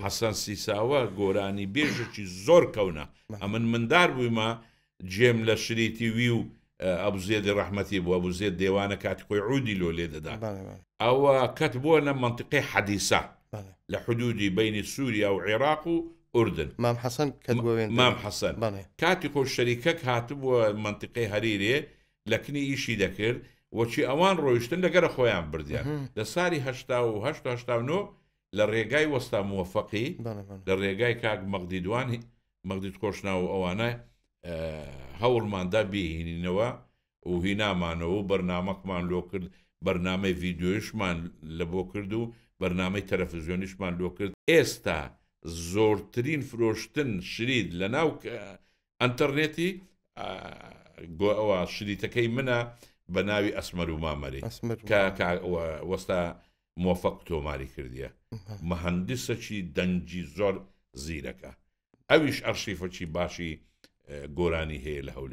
حەسەن سیساوە گۆرانی بێژێکی زۆر کەونە ئەمن مندار بوویمە جێم لە شریتی وی و ئەبوزێدی ڕەحمەتی بوو ئەبوزێد دێوانە کاتی خۆی عودی لۆ لێ دەدا ئەوە کەت بووە لە مەنتیقەی حەدیسە لە حدودی بینی سووریا و عێراق و ئوردن. مام حەسەن کەت بووە وێن مام حەسەن کاتی خۆی شەریکەک هاتبووە مەنتیقەی هەریرێ لە کنی ئیشی دەکرد وەچی ئەوان ڕۆیشتن لەگەرە خۆیان بردیان لە ساری 88 89 لە ڕێگای وەستا موەفەقی لە ڕێگای کاک مەغدیدوان مەغدید خۆشناو و ئەوانە هەوڵماندا بیهینینەوە و هینامانەوە و بەرنامەکمان لۆ کرد بەرنامەی ڤیدیۆیشمان لە بۆ کرد و بەرنامەی تەلەفزیۆنیشمان لۆ کرد ئێستا زۆرترین فرۆشتن شرید لە ناو ئەنتەرنێتی گۆ ئەوە شریتەکەی منە بە ناوی ئەسمەر و مامەری کە وەستا مۆفەق تۆماری کردیە مهندسەکی دەنگی زۆر زیرەکە ئەویش ئەرشیفەکی باشی گۆرانی هەیە لە هەولێر.